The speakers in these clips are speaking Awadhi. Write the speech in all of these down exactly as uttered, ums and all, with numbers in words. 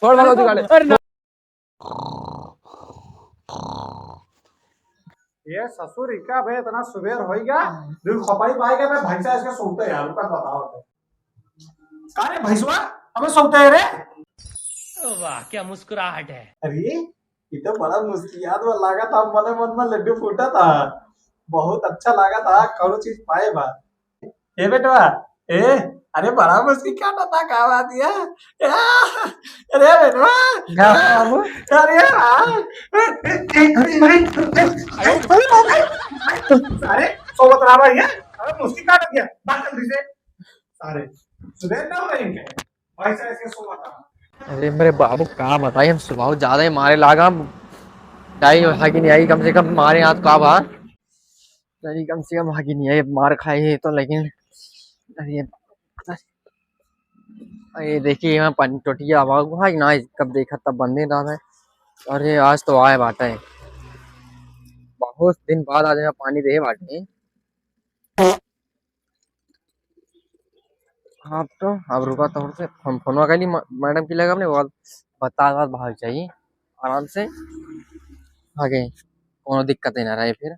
छोड़, भगवती गाड़ी। अरे ना। ये ससुर इका बे, इतना सुबेर होइगा, दिन खपाई पाएगा बे, भैंसा इसके सोते यार, रुका बताओ तो। का रे भैंसवा, अबे सोते है रे? वाह, क्या मुस्कुराहट है। अरे, ये तो बड़ा मुस्कियात वाला लागत, हम मने मन में लड्डू फूटा था, बहुत अच्छा लागत, कौनो चीज पाए बा। ए बेटवा, ए, अरे बड़ा मुस्की काटा था, का बात है? ए, अरे बेटवा, का बाबू? अरे यार, अरे सोवत रहा भाई, अरे मुस्की काट दिया, बात जल्दी से। अरे सुबह ना हो रही है, भाई साहब ऐसे सोवत रहा। अरे मेरे बाबू का बताई, हम सुबह ज्यादा ही मारे लागा, टाइम हगी नहीं आई, कम से कम मारे हाथ का बाहर। अरे कम से कम हगी नहीं है, मार खाए है तो, लेकिन अरे, अरे देखिए, यहाँ पानी टोटिया आवा हुआ है ना, कब देखा तब बंदे ना है। अरे आज तो आए बाटे, बहुत दिन बाद आज यहाँ पानी दे बाटे। हाँ तो अब रुका तो से हम फोनवा कैली म-, मैडम की लगा अपने, वो बता बात भाग जाइए आराम से, आगे कोनो दिक्कत ही ना रहे फिर।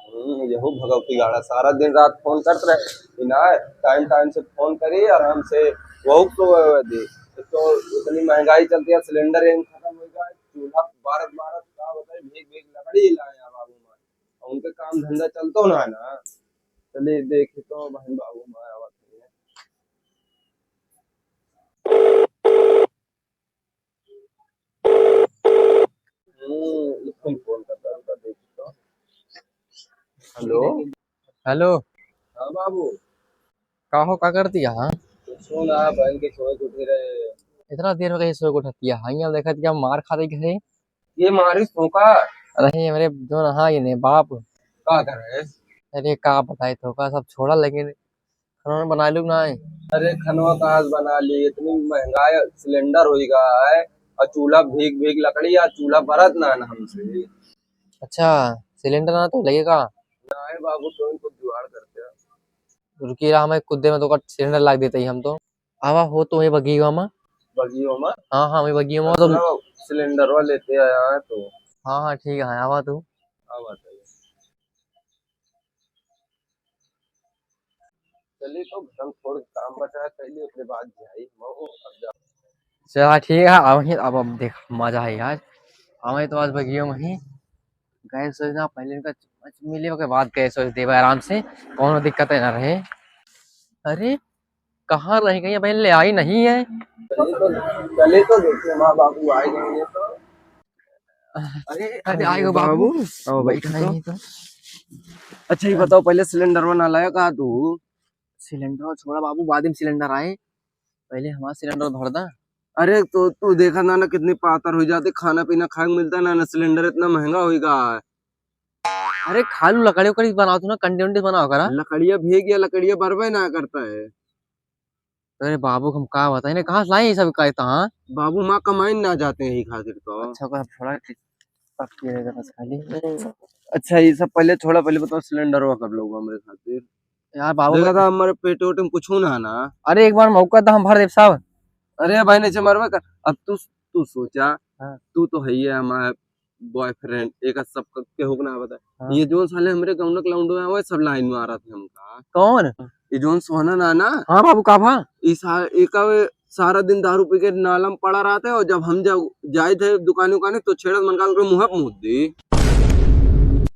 हम्म, यहू भगवती गाड़ा सारा दिन रात फोन करत रहे, ई ना टाइम टाइम से फोन करी, आराम से वहू सोवे दे। एक तो इतनी महंगाई चलती है, सिलेंडर एम खत्म हो गया, चूल्हा बारत बारत का बताए, भीग भीग लकड़ी लाए हैं बाबू माँ, और उनके काम धंधा चलतो ना है ना। चलिए देखी तो बहन बाबू माँ आवत है। हम्म, इसको ही फोन करता हूँ, देखता हूँ। हेलो। हेलो। हाँ बाबू। का हो, का करती है? हाँ? कुछ ना, बहन के सोए के उठे रहे। इतना देर हो गई सोए के उठती है, हाँ, अब देखा क्या मार खा रही घरे। ये मारी सोका। अरे हमरे जो रहा ये ने बाप। का करे? अरे का बताए तो का, सब छोड़ा, लेकिन खाना बना लूँ ना है। अरे खनवा कहाँ से बना ली, इतनी महंगा सिलेंडर होई गा है, और चूल्हा भीग भीग लकड़ी, या चूल्हा बरत ना है ना हमसे। अच्छा, सिलेंडर ना तो लगेगा। ना है बाबू, तो इनको जुगाड़ करते हैं। रुकी रहा, हमें कुद्दे में तो का सिलेंडर लाग देते ही हम तो। आवा हो तो वही बगियो में। बगियो में? हाँ, हाँ, वही बगियो में तो। चलो, सिलेंडरवा लेते आया है तो। हाँ, हाँ, ठीक है, आवा तू। आवा तू। चलिए तो घर में थोड़ा काम बचा है, कर लिए, ओकरे बाद जाई हम, अब जा। चला ठीक है, अब ही, अब, अब देख मजा है यार। हमें तो आज बगियो में ही गैस वैस ना, पहले इनका चम्मच मिले, ओके बाद गैस वैस देवे आराम से, कोनो दिक्कत ना रहे। अरे कहाँ रह गई, अब ले आई नहीं है। चलिए तो, चलिए तो देखिए, माँ बाबू आ गए हैं तो। अरे, अरे, अरे, आए हो बाबू। बाबू, आओ, बैठ बैठो तो। नहीं तो। अच्छा, ये बताओ, पहले सिलेंडर ना लाया का तू? सिलेंडर छोड़ा बाबू, बाद में सिलेंडर आए, पहले हमारा सिलेंडर भर दा। अरे, तो तू देखा ना, ना कितनी पातर हो जाती, खाना पीना खाए को मिलता ना, ना सिलेंडर इतना महंगा होई गा। अरे, खालू लकड़ी उकड़ी बनाओ तू ना, कंडे उंडे बनाओ करा। लकड़िया भेग या लकड़िया बरबे ना करता है। अरे बाबू, हम का बताई ना, कहाँ से लाए ये सब का इतना? बाबू, माँ कमाई ना जाते हैं यही खातिर तो। अच्छा, ओकर हम थोड़ा टिक-, टक के रह जाता खाली। अच्छा, ये सब पहले छोड़ा, पहले बताओ सिलेंडरवा कब लोग हमरे खातिर? यार बाबू, देखा था हमारे पेट वेट में कुछ ना ना। अरे एक बार मौका तो हम भर देब साहब। अरे भाई, नहीं से मरबे कर। अब तू, तू सोचा, हाँ। तू तो है ये हमारे बॉयफ्रेंड, एक सब क-, केहू के ना बताए। हाँ। ये जोन साले हमरे गाँव के लौंडो हैं, वो सब लाइन मारत है हमका। कौन? ये जोन सोहना ना, ना? हाँ बाबू, का भा? ई सा-, एका वे सारा दिन दारू पी के नाला में पड़ा रहते, और जब हम जा-, जाए थे दुकाने उकाने, तो छेड़त मन का ओकरे मुँह पे मुँह दी।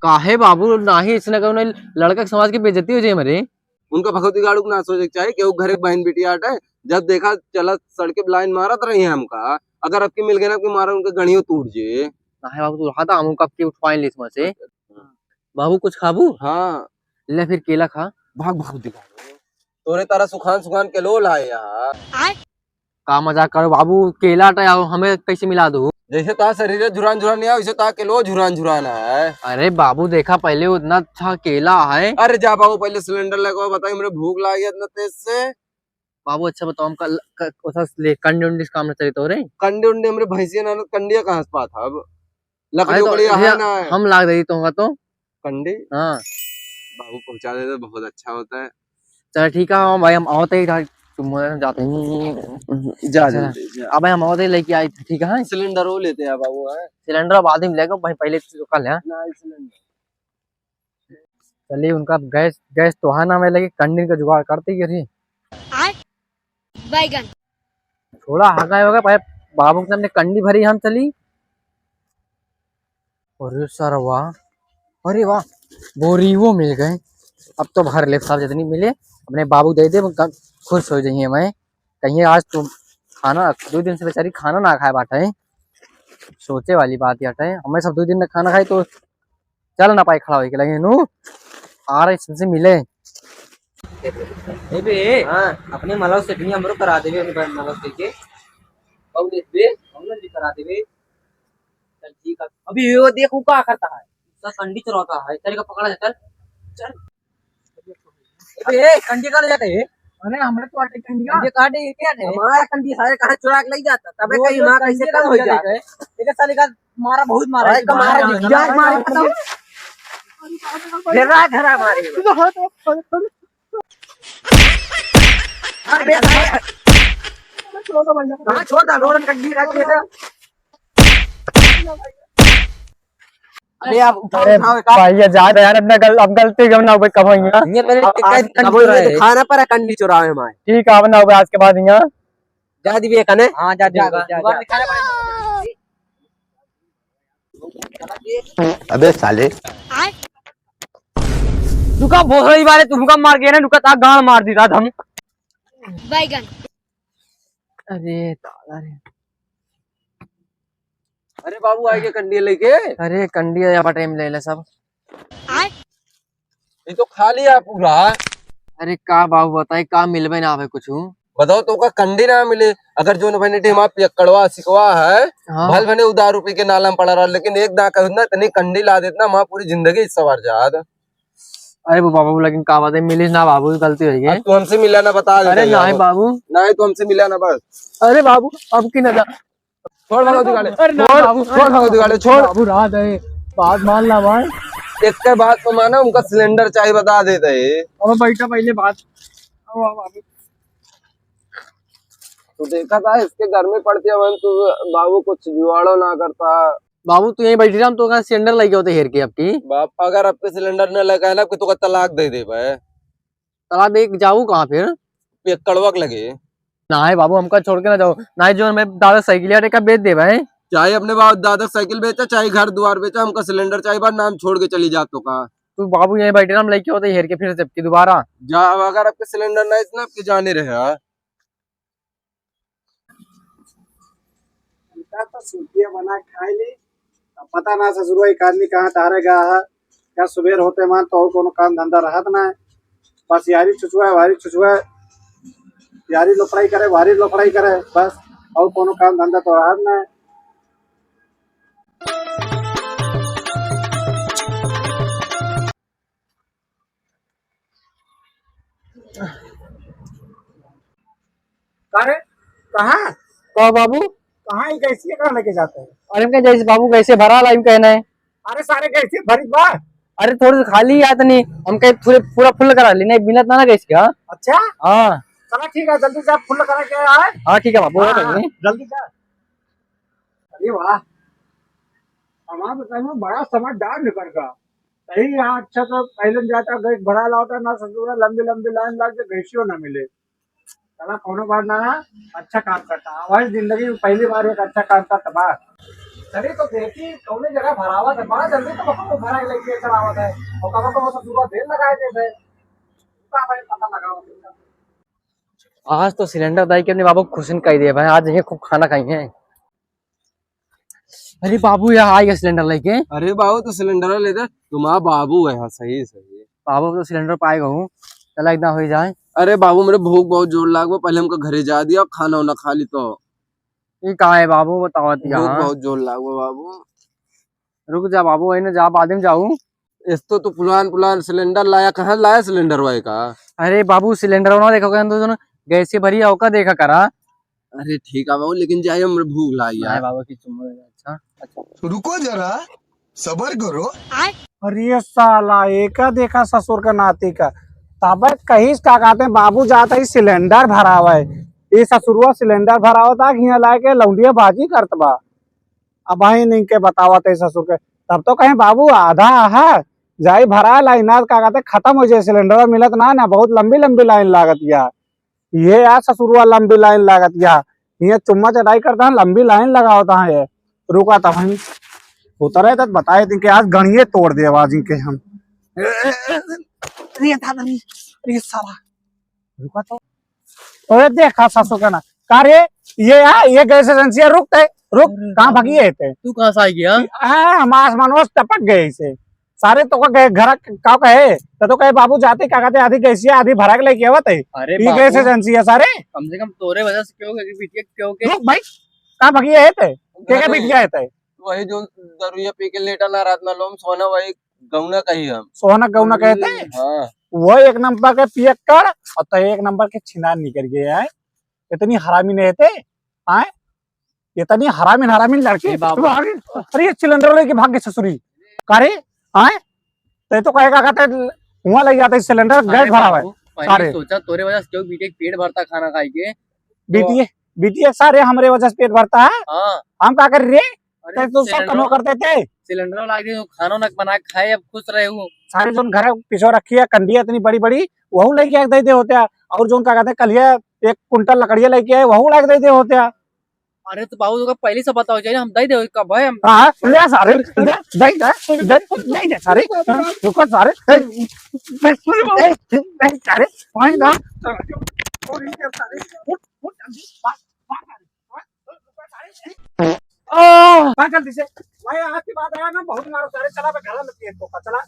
काहे बाबू, नाही इसने कहूँ नहीं, लड़का के समाज के बेइज्जती हो जाए हमारे। उनका भगवती गाड़ू के ना सोचे के चाहे, केहू घरे के बहन बिटिया हटे, जब देखा चलत सड़के पे लाइन मारत रही है हमका, अगर अब की मिल गए ना, अब की मारा उनके गणियों टूट जे। नाही बाबू, तू रहा था, हम कब के उठवाए ली इसमें से। बाबू, कुछ खाबू? हाँ। ले फिर केला खा। भाग, भाग, दिखा। तोरे तारा सुखान, सुखान के लो लाए यार। आय? का मजाक करो बाबू, केला टा आओ, हमें कैसे मिला दो? जैसे तारा शरीर झुरान झुरान नहीं आओ, वैसे तारा के लो झुरान झुरान है। अरे बाबू, देखा पहले उतना अच्छा केला है। अरे जा बाबू, पहले सिलेंडर लगाओ, बताइए, मेरे भूख लाग गया इतना तेज से। बाबू, अच्छा बताओ, हमका ल-, क-, ओसा ले, कंडे उंडे से काम ना चली तो रे? कंडे उंडे हमरे भैंसिया ना, कंडिया कहाँ से पात है अब? लकड़ी अरे तो उकड़ी है भैया, ना? हम लाग देई तोहका तो। कंडी? हाँ। बाबू पहुँचा दे तो बहुत अच्छा होता है। चल ठीक है, हाँ भाई, हम आवत ही था, तुम जाते ही। जा, जा, अच्छा। जा, जा। अब हम आवत ही लेके आई, ठीक है? सिलेंडर वो लेते हैं बाबू, हैं? सिलेंडर बाद में लेके भाई, पहले तो कर ले, हाँ? ना, सिलेंडर। चलिए, उनका गैस, गैस तो है ना, मैं लेके कंडीन का जुगाड़ करते ही रही। आय बैगन। थोड़ा हगा होगा, पहले बाबू के सामने कंडी भरी हम चली। अरे सर वाह, अरे वाह, बोरी वो मिल गए। अब तो भर ले साहब, जितनी मिले अपने बाबू दे दे, उनका खुश हो जाइए। मैं कहिए आज तो खाना, दो दिन से बेचारी खाना ना खाए बाटे। सोचे वाली बात याटे, हमें सब दो दिन में खाना खाई तो चल ना पाए खड़ा होके, लेकिन नु आ रहे सबसे मिले। ए बे, हाँ। अपने मलव से भी हमरो करा देबे, अपने मलव से के। कौन है बे? कौन जी करा देबे? चल ठीक है। अभी यो देख, वो का करता है? उसका कंडी चुराता है। चल, का पकड़ा जा, चल। चल। ए बे, कंडी का ले जाते हैं? अरे, हमरे तो आटे कंडी का। कंडी काटे, ये क्या है? हमारा कंडी सारे कहाँ चुरा के ले जाता? तबे वो कहीं जो माँ कैसे कंडी का कम हो ले जाता जाता है? है। एक साल का मारा, बहुत मारा है। अरे, का मारा, मारा, यार, मारा, मारा, बताओ। घेरा, घेरा मारे। अरे, भाई। हाँ, छोड़ दा, लोरन का घेरा, घेरा। अरे, आप उठाओ, अरे, उठाओ, एक आप। भैया, जा रहे यार, अपना गल-, अब गलती कब ना हो, कब होइया? ये मेरे अब, टिकट अब, कंडी अब वो चुराए। ये दिखाना पड़ा, कंडी चुराए हमारे। ठीक है, अब ना हो, आज के बाद यहाँ। जा दिए कने। हाँ, जा दिए, जा, जा, जा, जा। अबे साले। रुका, बहुत सही बात है, तुमका मार गया ना, रुका, ता गांड मार दी था हम। बैगन। अरे, ताला रे। अरे बाबू, आए के कंडी लेके? अरे, कंडी या बटे में ले ले सब। आय। ये तो खाली है पूरा। अरे, का बाबू बताई, का मिलबे ना आवे कुछ। बताओ, तो का कंडी ना मिले? अगर जो न बने टेम आप पियक्कड़वा सिकवा है, हाँ। भल भले उधार रुपये के नालम पड़ा रहा, लेकिन एक दा कहूँ ना, इतनी कंडी ला देत ना, हमार पूरी जिंदगी इस सवार जात। अरे वो बाबू, लेकिन का बात है, मिलिस ना बाबू, गलती हो गई। अब तू हमसे मिला ना, बता दे अरे यार। नहीं बाबू। नहीं, तू हमसे मिला ना बस। अरे बाबू, अब की ना जा। छोड़ भगवती गाड़े, अरे ना छोड़, बाबू, छोड़ भगवती गाड़े, छोड़। बाबू, रात है, बात मान ला भाई। एक के बात तो माना, उनका सिलेंडर चाहिए, बता देते हैं। अब बैठा पहले बात। अब बाबू। तो देखा था, इसके घर में पड़ती है, तू बाबू कुछ जुआड़ो ना करता। बाबू, तू यहीं बैठी रहा, हम तो कहाँ सिलेंडर लेके होते हेर के आपकी। बाप, अगर आपके सिलेंडर न लगाए ना, तो का तलाक दे दे भाई। तलाक दे के जाऊ कहाँ फिर? ये कड़वक लगे। नाहीं बाबू, हमका छोड़ के ना जाओ। नाहीं, जो मैं दादा साइकिल यार का बेच दे भाई। चाहे अपने बाप दादा साइकिल बेचा, चाहे घर दुआर बेचा, हमका सिलेंडर चाहिए, बात नाम छोड़ के चली जा तो का। तू बाबू यहीं बैठे रहा, हम लेके होते हेर के फिर जबकि दोबारा। जा, अब अगर आपके सिलेंडर ना इतना आपके जाने रहे, हाँ। इनका तो सुरतिया बना के खाए ली। अब पता ना ससुरवा एक आदमी कहाँ टहरे गया है, क्या सुबेर होते मान तो और कोनो काम धंधा रहत ना है। बस यारी छुछुआ है, वारी छुछुआ है, यारी लोफड़ाई करे, वारी लोफड़ाई करे, बस और कोनो काम धंधा तो रहत ना है। अरे, कहाँ? का बाबू? कहाँ ही गैसिया कहाँ लेके जाते हैं? अरे, हम कहे जैसे बाबू गैसे भरा ला, यूं कहना है। अरे, सारे गैसिया भरी बा। अरे, थोड़ी सी खाली याद नहीं, हम कहे पूरे, पूरा फुल करा ली, नहीं मिलत ना, ना गैस क्या? अच्छा? हाँ। चला ठीक है, जल्दी से आप फुल करा के आए। हाँ, ठीक है बाबू, हाँ, हो रहा है। जल्दी से। अरे वाह, हमारे बताइए बड़ा समझदार निकल गया। सही है, अच्छा तो पहले जाता गैस भरा लाता ना ससुरा, लंबी लंबी लाइन लग के गैसियो ना मिले। चला कोनो बात ना, अच्छा काम करता। आज जिंदगी में पहली बार एक अच्छा काम करता बा। चलिए तो देखी कौने जगह भरावा था, बड़ा जल्दी तो बको भरा के लेके चलावा था। और कब तो वो ससुरा देर लगा देते। का भाई पता लगा। आज तो सिलेंडर दाई के अपने बाबू खुशन कही दे भाई, आज ये खूब खाना खाई है। अरे बाबू, यहाँ आ गया सिलेंडर लेके। अरे बाबू, तू सिलेंडर ले दे, तुम्हारा बाबू है। हाँ, सही, सही। बाबू तो सिलेंडर पाए गहूँ, चला इतना हो ही जाए। अरे बाबू, मेरे भूख बहुत जोर लाग बा, पहले हमका घरे जा दिया, खाना वाना खा ली तो। ये कहाँ है बाबू, बताओ भूख यहाँ। बहुत जोर लाग बा बाबू। रुक जा बाबू, वही ना जा, बाद में जाऊ। इस तो तू पुलान पुलान सिलेंडर लाया, कहाँ लाया सिलेंडर वाई का? अरे बाबू, सिलेंडर ना देखो, कहने तो जो ना गैस के भरी है, ओका देखा करा। अरे ठीक है बाबू, लेकिन जाए, हमरे भूख लागी यार। बाबू की चुम्मा दे, अच्छा, अच्छा। रुको जरा, सबर करो। अरे साला, एका देखा ससुर का नाती का, तबे कहिस का कहते, बाबू जात ही सिलेंडर भरावे। ई ससुरुआ सिलेंडर भरावत आ, हियाँ लाके लौंडिया बाजी करत बा। अब भाई इनके बतावत है ससुर के, तब तो कहे, "बाबू आधा है, जाई भरा लाइन, ना का कहते खत्म हो जाए, सिलेंडर मिलत ना, ना बहुत लंबी लंबी लाइन लागत या।" ये यार ससुरुआ लंबी लाइन लागत या, ये चुम्मा चटाई करता है, लंबी लाइन लगावता है। ये रुका तब हम उतरे तब बताए थे कि आज गणिये तोड़ दे आवाज इनके हम। अरे दादा रे, अरे साला, रुका तो। ओए देखा सासू का ना, का रे, ये आ, ये गैस एजेंसी है, रुक ते, रुक, अरे कहाँ बाप भगी रे। है ते? तू कहाँ से आ गया? आ, हम आसमान से टपक गए इसे। सारे तो का गए घर का कहे, तो, तो कहे बाबू जाते का कहते आधी गैसिया आधी भरा के लेके आवत है। अरे ई बाबू, गैस एजेंसी है सारे। कम से कम तोरे वजह से क्यों के बिटिया क्यों के रुक भाई, कहाँ भगी है ते? के, के तो बिटिया है ते? वही जो दरुइया पी के लेटा ना रात में लोम सोना वही गौना कही हम। सोहना गौना कहते? हाँ। वो एक नंबर के पियक्कड़ और तो एक नंबर के छिनार निकल गए हैं। इतनी हरामी नहीं थे, आए? इतनी हरामी, हरामी लड़की। ए बाबू। अरे, अरे, ये सिलेंडर लेके भाग गए ससुरी। का रे? आए? ते तो कहेगा कहते हुआ ले जाते सिलेंडर, अरे गैस भरा हुआ है। बाबू, पहले सारे। सोचा तोरे वजह से क्यों बीटी के पेट भरता खाना खाई के? तो बीटी, बीटी सारे हमरे वजह से पेट भरता है। हाँ। हम का कर रे? अरे ते तो सब सिलेंडर, कनो करते थे। सिलेंडर लाग दे, खानो न बना के खाए, अब खुश रहे वो। सारे जोन घर पिछो रखी है, कंडिया इतनी बड़ी बड़ी, वहू लेके आके दे दे होते हैं। और जोन का कहते हैं, कलिया एक कुंटल लकड़िया लेके आए, वहू लाके दे दे होते हैं। अरे तो बाबू, तोका पहले से बताओ चाहिए, हम दे दे कब है हम। हाँ, ले सारे, दे, दे, दे, दे, दे सारे, रुको सारे, दे, दे, दे, दे सारे, पानी डाल। उठ, उठ, जल्दी, भाग, भाग, भाग। आह! भाग जल्दी से। भाई, आज के बाद आया ना, बहुत मारो सारे, चला बे, घर में पिए तो, चला।